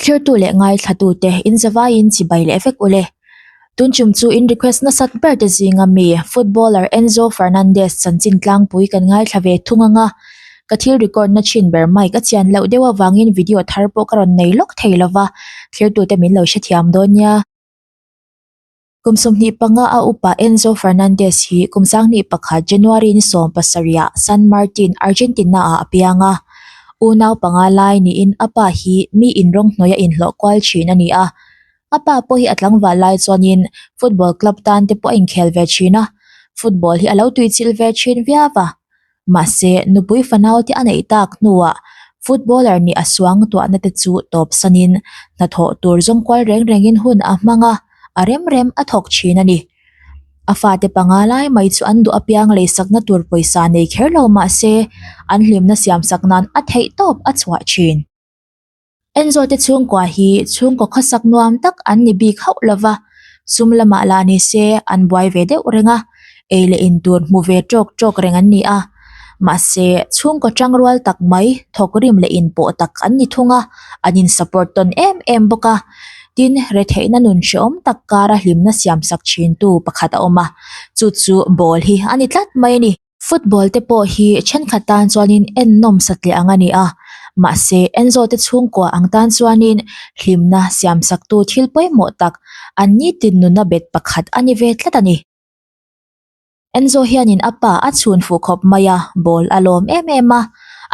Thlirtu leh ngaithlatute in zavaiin chibai leh vek ule. Tun chum chu in request nasat ber te zinga mi footballer Enzo Fernandez chanchin tlangpui kan ngaithla ve thung anga ka thil record na thin ber mic a chian loh deuh avangin video thar pawh ka rawn nei lawk thei lova thlirtute min lo hrethiam dawn nia. Kum 25 a upa Enzo Fernandez hi kum 21 January ni 17 ah San Martin, Argentina ah a piang a. Unau panga lai niin a pa hi mi inrawng hnuaia inhlawh kual thin a ni a. A pa pawh hi a tlangval lai chuanin football club tan te pawh a inkhel ve thin a, football hi a lo tuichilh ve thin viau a. Mahse, nupui fanau te a neih tak hnuah footballer nih a suang tuahna te chu tawp sanin hnathawh tur zawng kual reng rengin hun a hmang a, a rem rem a thawk thin a ni. A fate panga lai mai chu an duh apiang leisakna tur pawisa nei kher lo mahse, an hlimna siamsak nan a theihtawp a chhuah thin. Enzo te chhungkua hi chhungkaw khawsak nuam tak an ni bik hauh lova, sum lamah lah ni se an buai ve deuh reng a, ei leh in tur hmu ve tawk tawk reng an ni a. Mahse, chhungkaw tangrual tak mai thawk rim leh in pawh tak an ni thung a, an in support tawn em em bawk a. Tin, retheihna nun hrehawm tak kara hlimna siamsak thintu pakhat a awm a, chu chu ball hi a ni tlat mai a ni. Football te pawh hi thenkhat tan chuanin en nawm satliah ang a ni a, mahse Enzo te chhungkua ang tan chuanin hlimna siamsaktu thil pawimawh tak an nitin nuna bet pakhat a ni ve tlat a ni. Enzo hianin a pa a chhun fuh khawp mai a, ball a lawm em em a,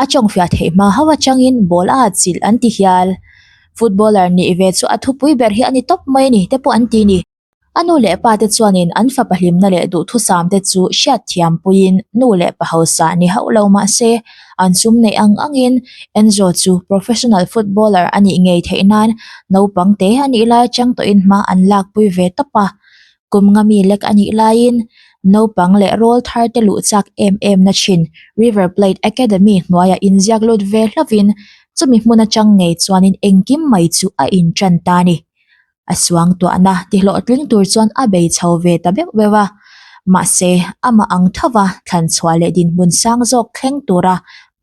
a tawngfiah theih hma ho atangin ball a atchilh an ti hial. Footballer nih ve chu a thupui ber hi a ni tawp mai a ni te pawh an ti ni. A nu leh pa te chuanin an fapa hlimna leh duhthusam te chu hriatthiam puiin nu leh pa hausa ni hauh lo mah se, an sum neih ang angin Enzo chu professional footballer a nih ngei theih nan naupang te a nih lai atang tawhin hma an lakpui ve tawp a. Kum nga mi lek a nih laiin naupang leh rawl thar te luh chak em em na thin River Plate Academy hnuaiah inziak lut ve hlauhin chumi hmun atang ngei chuanin engkim mai chu a intan ta a ni. A suangtuahna tihlawhtling tur chuan a bei chho ve ta beuh beuh a, mahse amah ang thova thlan chhuah leh dinhmun sang zawk thleng tura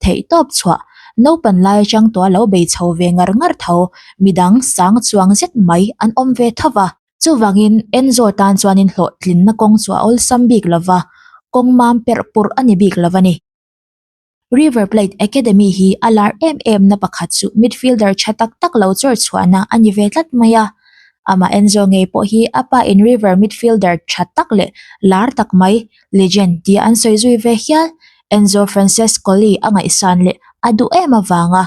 theihtawp chhuah naupan lai atang tawha lo bei chho ve ngar ngar tho midang sang chuang zet mai an awm ve tho va. Chuvangin Enzo tan chuanin hlawhtlinna kawng chu a awlsam bik lova, kawng mam perh purh a ni bik lo a ni. River Plate Academy hi a lar em em na pakhat chu midfielder tha tak tak lo chawr chhuahna a ni ve tlat mai a. Amah Enzo ngei pawh hi a pa in River midfielder tha tak leh lar tak mai, legend tia an sawi zui ve hial Enzo Francescoli a ngaihsan leh a duh em avanga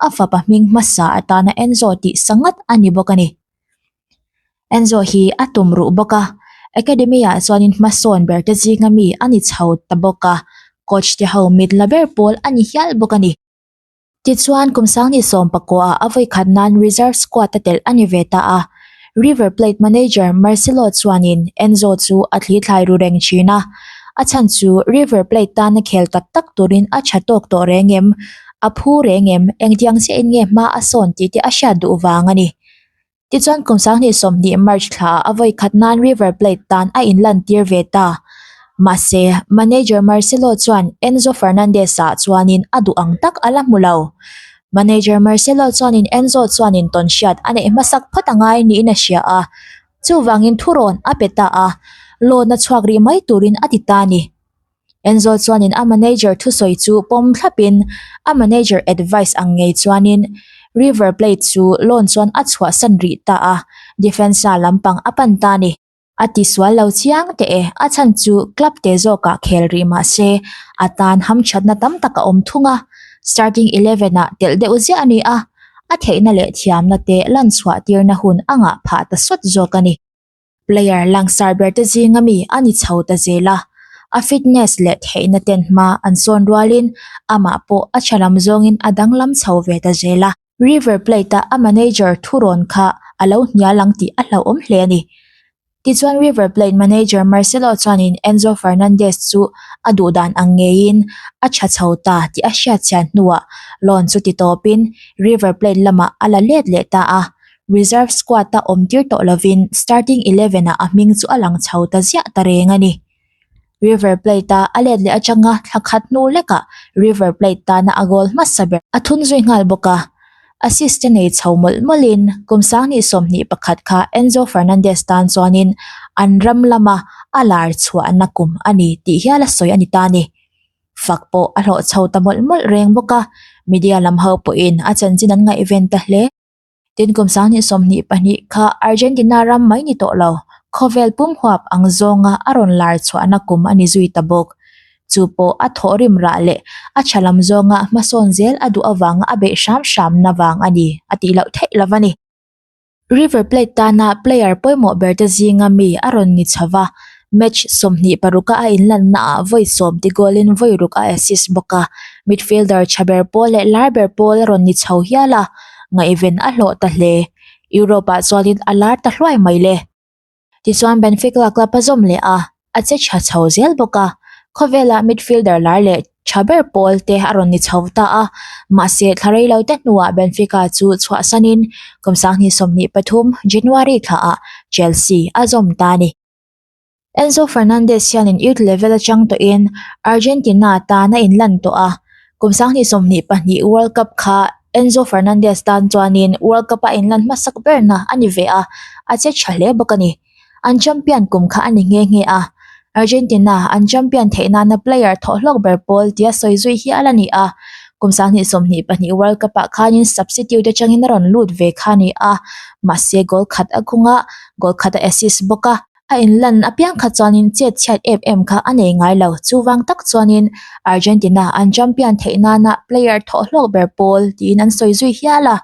a fapa hming hmasa atana Enzo tih sa ngat a ni bawk a ni. Enzo hi a tum ruh bawk a, academy ah chuanin hmasawn ber te zinga mi a ni chho ta bawk a, coach te ho mit la ber pawl a ni hial bawk a ni. Tichuan kum sangni 19 ah a vawikhat nan reserve squad a telh a ni ve ta a, River Plate manager Marcelo chuanin Enzo chu a thli thlai ru reng thin a, a chhan chu River Plate tana khel tak tak turin a tha tawk tawh reng em, a phu reng em, engtiang chiahin nge hma a sawn tih te a hriat duh vang a ni. Tichuan kum 2020 March thla ah a vawi khat nan River Plate tan a inlantir ve ta. Mahse, manager Marcelo chuan Enzo Fernandez-ah chuanin a duh ang tak a la hmu lo. Manager Marcelo chuanin Enzo chuanin tawnhriat a neih hmasak phawt a ngai niin a hria a, chuvangin thurawn a pe ta a, loan a chhuak rih mai turin a ti ta a ni. Enzo chuanin a manager thusawi chu pawm thlapin a manager advice ang ngei chuanin River Plate chu loan chuan a chhuahsan rih ta a, defensa lampang a pan ta a ni. A tisual lo chiang teh e, a chhan chu club te zawkah khel rih mah se a tan hamthatna tam tak a awm thung a, starting eleven ah telh deuh ziah a ni a, a theihna leh thiamna te lan chhuah tirna hun a ngah phah ta sawt zawk a ni. Player langsar ber te zinga mi a ni chho ta zel a, a fitness leh theihna ten hma an sawn rualin amah pawh a tha lam zawngin a danglam chho ve ta zel a. River Plate-a a manager thurawn kha a lo hnial ang tih a hlauhawm hle a ni. Tichuan River Plate manager Marcelo chuanin Enzo Fernandez chu a duhdan ang ngeiin a tha chho ta tih a hriatchhian hnuah loan chu ti tawpin River Plate lamah a la let leh ta a. Reserve squad a awm tir tawh lovin starting eleven ah a hming chu a lang chho ta ziah ta reng a ni. River Plate a a let leh atanga thla khat hnu lekah River Plate tana a goal hmasa ber a thun zui nghal bawk a. Assist te nei chho mawlh mawlhin kum 2021 kha Enzo Fernandez tan chuanin an ram lama a lar chhuahna kum a ni tih hial a sawi a ni ta a ni. Fak pawh a hlawh chho ta mawlh mawlh reng bawk a, media lam ho pawhin a chanchin an ngaihven ta hle. Tin kum 2022 kha Argentina ram mai ni tawh lo, khawvel pum huap ang zawnga a rawn lar chhuahna kum a ni zui ta bawk. Chu pawh a thawhrim rah leh a tha lam zawnga hmasawn zel a duh avanga a beih hram hramna vang a ni a tih loh theih lo a ni. River Plate tana player pawimawh ber te zinga mi a rawn ni chho va, match 26 a a inlanna ah vawi sawm ti goal in vawi ruk a assist bawk a, midfielder tha ber pawl leh lar ber pawl a rawn ni chho hial a, ngaihven a hlawh ta hle. Europe ah chuanin a lar ta hluai mai le. Tichuan Benfica club a zawm leh a, a che tha chho zel bawk a. Khawvelah midfielder lar leh tha ber pawl te a rawn ni chho ta a, mahse thla rei lo te hnuah Benfica chu chhuahsanin kum 2023 January thlaah Chelsea a zawm ta a ni. Enzo Fernandez hianin youth level atang tawhin Argentina tan a inlan tawh a, kum 2022 World Cup kha Enzo Fernandez tan chuanin World Cup a inlan hmasak berna a ni ve a, a che tha hle bawk a ni. An champion kum kha a ni nghe nghe a, Argentina an champion theih nana player thawh hlawk ber pawl tia sawi zui hial a ni a, kum 2022 World Cup ah khanin substitute atangin a rawn lut ve kha a ni a, mahse goal khat a khung a, goal khat a assist bawk a. A inlan apiang kha chuanin chet chhiat em em kha a nei ngai lo. Chuvang tak chuanin Argentina an champion theih nana player thawh hlawk ber pawl tiin an sawi zui hial a.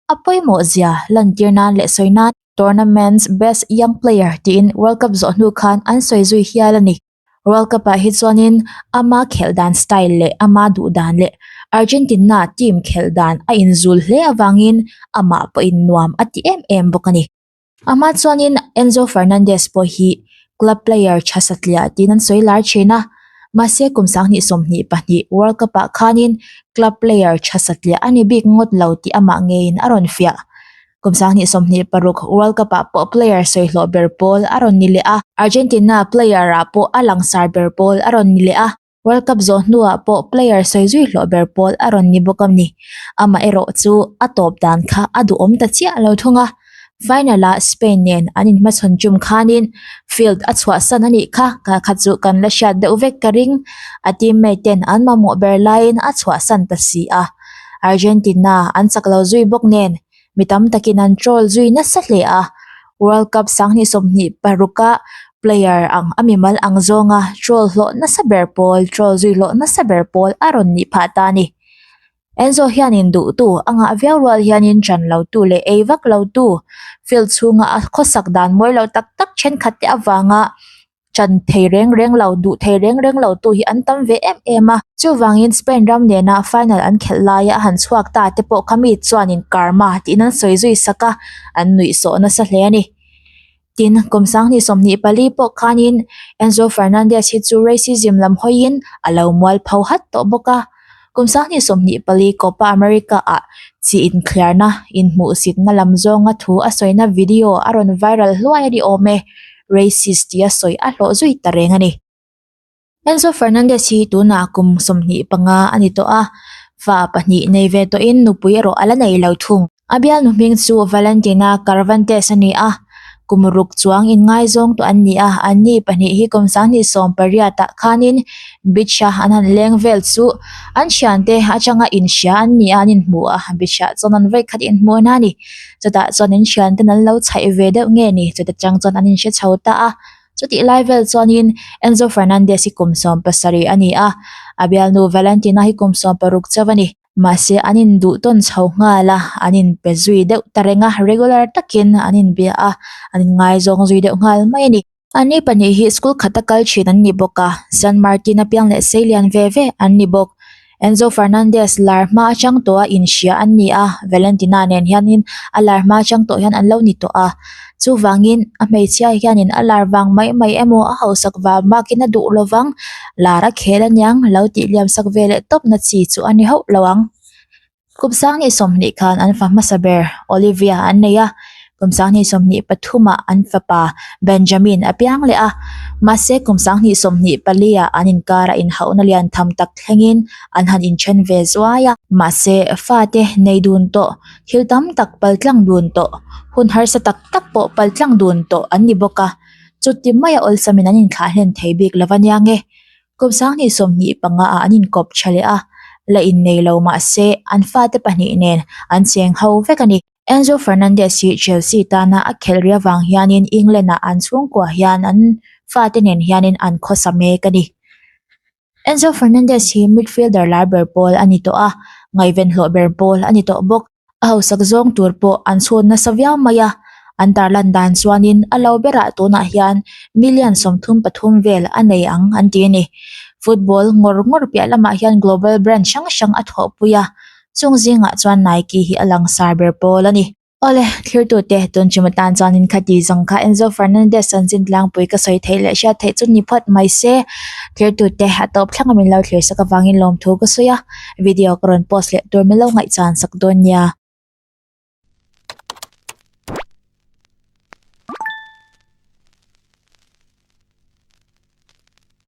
A pawimawh zia lantir nan leh sawi nan tournament's best young player tiin World Cup zawh hnu khan an sawi zui hial a ni. World Cup ah hi chuanin ama khelh dan style leh ama duh dan leh Argentina team khelh dan a inzul hle avangin amah pawhin nuam a ti em em bawk a ni. A hma chuanin Enzo Fernandez pawh hi club player tha satliah tiin an sawi lar thin a, mahse kum 2022 World Cup ah khanin club player tha satliah a ni bik ngawt lo tih amah ngeiin a rawn fiah. Kum 2026 World Cup ah pawh player sawi hlawh ber pawl a rawn ni leh a, Argentina player ah pawh a langsar ber pawl a rawn ni leh a. World Cup zawh hnuah pawh player sawi zui hlawh ber pawl a rawn ni bawk a ni. Amaherawh chu a tawp dan kha a duhawm ta chiah lo thung a. Final-ah Spain nen an inhmachhawn tum khanin field a chhuahsan a nih kha, ka kha chu kan la hriat deuh vek ka ring. A teammate ten an mamawh ber laiin a chhuahsan ta si a. Argentina an chak lo zui bawk nen Mi tam takin an troll zui nasa hle a, World Cup 2026 a player ang a mimal ang zawnga troll hlawh nasa ber pawl troll zui hlawh nasa ber pawl a rawn nih phah ta a ni. Enzo hianin duhtu a ngah viau rual hianin ṭan lotu leh ei vak lotu field chhunga a khawsak dan mawi lo tak tak thenkhat te avanga Chan thei reng reng lo, duh thei reng reng lo tu hi an tam ve em em a. Chuvangin Spain ram nena final an khelh laia a han chhuak ta te pawh kha mi chuanin karma tiin an sawi zui sak a, an nuih sawh nasa hle a ni. Tin, kum 2024 pawh khanin Enzo Fernandez hi chu racism lam hawiin a lo mual pho hat tawh bawk a. Kum 2024 Copa America ah chi inthliarna, inhmuhsitna lam zawnga thu a sawina video a rawn viral hluai a ni awm e. Racist tia sawi a hlawh zui ta reng a ni. Enzo Fernandez hi tunah kum 25 a ni tawh a, fa pahnih nei ve tawhin nupui erawh a la nei lo thung. A bialnu hming chu Valentina Caravantes a ni a, kum ruk chuang inngaizawng tawh an ni a, anni pahnih hi kum 2018 ah khanin beach a an han leng vel chu an thiante atanga inhria an ni a, an inhmu a, beach ah chuan an vawikhat inhmuhna a ni. Chutah chuan in thianten an lo chhaih ve deuh nge ni chuta chang chuan an inhre chho ta a, chutih lai vel chuanin Enzo Fernandez hi kum 17 a ni a, a bialnu Valentina hi kum 16 chauh a ni. Mahse an induh tawn chho nghal a, an inpe zui deuh ta reng a, regular takin an inbia a, an inngaizawng zui deuh nghal mai a ni. Anni pahnih hi school khata kal thin an ni bawk a, San Martin a piang leh seilian ve ve an ni bawk. Enzo Fernandez lar hma atang tawha inhria an ni a, Valentina nen hianin a lar hma atang tawh hian an lo ni tawh a. Chuvangin a hmeichhia hianin a lar vang mai mai emaw a hausak vang bakin a duh lovang, lar a khel aniang lo tih liam sak ve leh tawpna chi chu a ni hauh lo ang. Kum 2020 khan an fa hmasa ber Olivia an nei a, Kum 2023 ah an fapa Benjamin a piang leh a, mahse kum 2024 ah an inkar a inhauhna lian tham tak thlengin an han inthen ve zuai a. Mahse fate nei dun tawh, thil tam tak paltlang dun tawh, hun harsa tak tak pawh paltlang dun tawh an ni bawk a, chuti maia awlsamin an inthlah hlen thei bik lo a nia nge. Kum 2025 ah an inkawp tha leh a, la innei lo mahse an fate pahnih nen an cheng ho vek a ni. Enzo Fernandez hi Chelsea tana a khelh ri avang hianin England-ah an chhungkua hian an fate nen hianin an khawsa mek a ni. Enzo Fernandez hi midfielder lar ber pawl a ni tawh a, ngaihven hlawh ber pawl a ni tawh bawk. A hausak zawng tur pawh an chhun nasa viau mai a, an tarlan dan chuanin a lo berah tunah hian million 33 vel a nei ang an ti a ni. Football ngawr ngawr piah lamah hian global brand hrang hrang a thawhpui a, Chung zingah chuan Nike hi a langsar ber pawl a ni. Awle, thlirtute, tun chhim atan chuanin khati zawng kha Enzo Fernandez chanchin tlangpui ka sawi theih leh hriat theih chu ni phawt mai se. Thlirtute, a tawp thlanga min lo thlir sak avangin lawmthu ka sawi a, video ka rawn post leh tur min lo ngaihchan sak dawn nia.